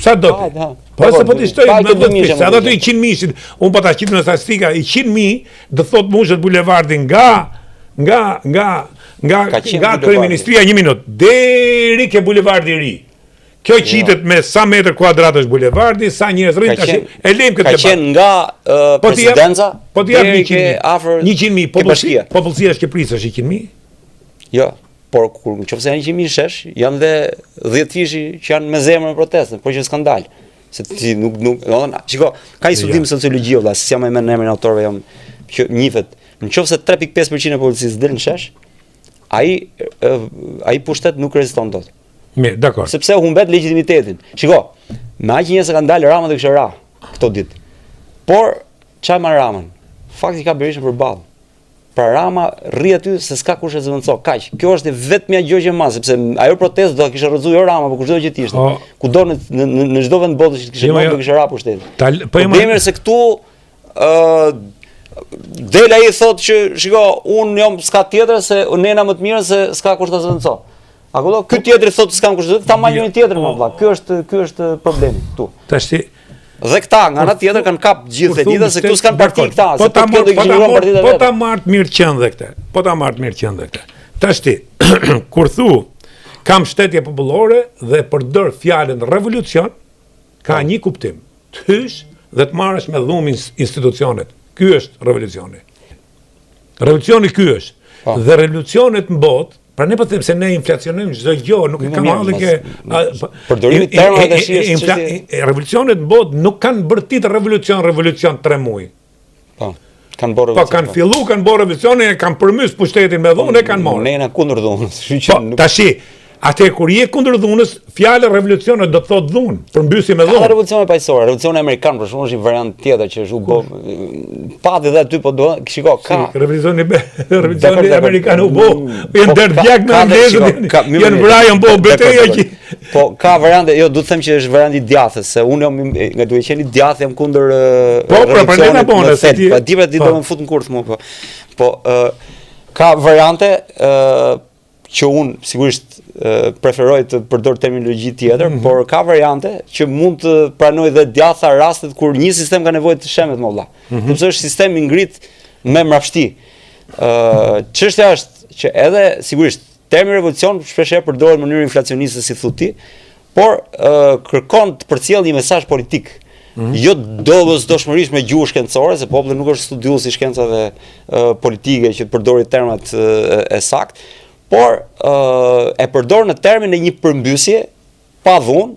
Sa do ti? Po se po t'i shtoj me 10 mijë, sa do ti 100 mijë, unë po ta qit në statistika, 100 mijë do thotë mbushet bulevardi nga nga nga nga nga kryeministria një minutë deri ke bulevardi i ri. Kjo jo. qitet me sa metër kuadrat është bulevardi, sa njerëz rrinë tash e lejmë këtë debat. Ka qenë nga uh, po presidenca po t'i jap 100 afër 100 mijë popullsia, popullsia e Shqipërisë është 100 mijë? Jo, por kur në qoftë se janë 100 mijë shesh, janë dhe 10 fishi që janë me zemër në protestë, por që s'kan dalë. Se ti nuk nuk, domethënë, shiko, ka një studim sociologjie vëlla, s'e mbaj mend emrin e autorëve jam që njihet. Në qoftë se 3.5% e popullsisë del në shesh, ai ai pushtet nuk reziston dot. Mirë, dakor. Sepse humbet legjitimitetin. Shiko, me aq njerëz sa kanë dalë Rama do kishte ra këto ditë. Por ça e mban Ramën? Fakti ka Berishën përballë. Pra Rama rri aty se s'ka kush e zëvendëson. Kaq. Kjo është e vetmja gjë që mban, sepse ajo protestë do ta kishte rrëzuar jo Rama, por kushdo që të ishte. Po. Kudo në në në çdo vend botës që të kishte jo, jo. do kishte ra pushteti. Ta, po Problemi është se këtu ë del ai thotë që shiko, un jam s'ka tjetër se ne jena më të mirë se s'ka kush ta zëvendëson. A kupton? Ky tjetri thotë s'kam kush të ta marrë njëri tjetrin më vëlla. Ky është ky është problemi këtu. Tashti Dhe këta nga ana tjetër kanë kap gjithë elitën se këtu s'kan parti këta, po ta marr po ta marr po ta marr të mirëqenë dhe këtë. Po ta marr të mirëqenë dhe këtë. Tashti kur thu ka mbështetje popullore dhe përdor fjalën revolucion, ka po. një kuptim. Të hysh dhe të marrësh me dhunë institucionet. Ky është revolucioni. Revolucioni ky është. Po. Dhe revolucionet në botë, pra ne po them se ne inflacionojmë çdo gjë, nuk e kam hallin ke po, përdorimi i termave tash është revolucionet në botë nuk kanë bërtit revolucion, revolucion 3 muaj. Po. Kanë bërë Po kanë po. fillu, kanë bërë revolucionin, kanë përmys pushtetin me dhunë e kanë marrë. Ne jena kundër dhunës, kështu që po, nuk Tashi, Atëherë kur je kundër dhunës, fjala revolucion do të thotë dhunë, përmbysje me dhunë. Ka revolucione paqësore, revolucioni amerikan për shembull është një variant tjetër që është u bë pati dhe aty po do, shiko, ka si, revolucioni revolucioni amerikan u bë, mm, janë po, derdh gjak me anglezët, janë vra janë bë beteja që Po ka variante, jo, du të them që është varianti i djathës, se unë jam nga duke qenë i djathtë jam kundër Po, pra, pra ne po, se ti. Po di pra ti do po. më fut në kurth mua po. Po, ë ka variante ë që unë sigurisht preferoj të përdor terminologji tjetër, mm -hmm. por ka variante që mund të pranoj dhe djathta rastet kur një sistem ka nevojë të shembet më vëlla. Mm -hmm. Sepse është sistem i ngrit me mbrapshti. Ë çështja është që edhe sigurisht termi revolucion shpesh herë përdoret në mënyrë inflacioniste si thu ti, por ë kërkon të përcjellë një mesazh politik. Mm -hmm. Jo domosdoshmërisht me gjuhë shkencore, se populli nuk është studiues i shkencave politike që të përdori termat e, e saktë, por e përdor në termin e një përmbysje pa dhunë.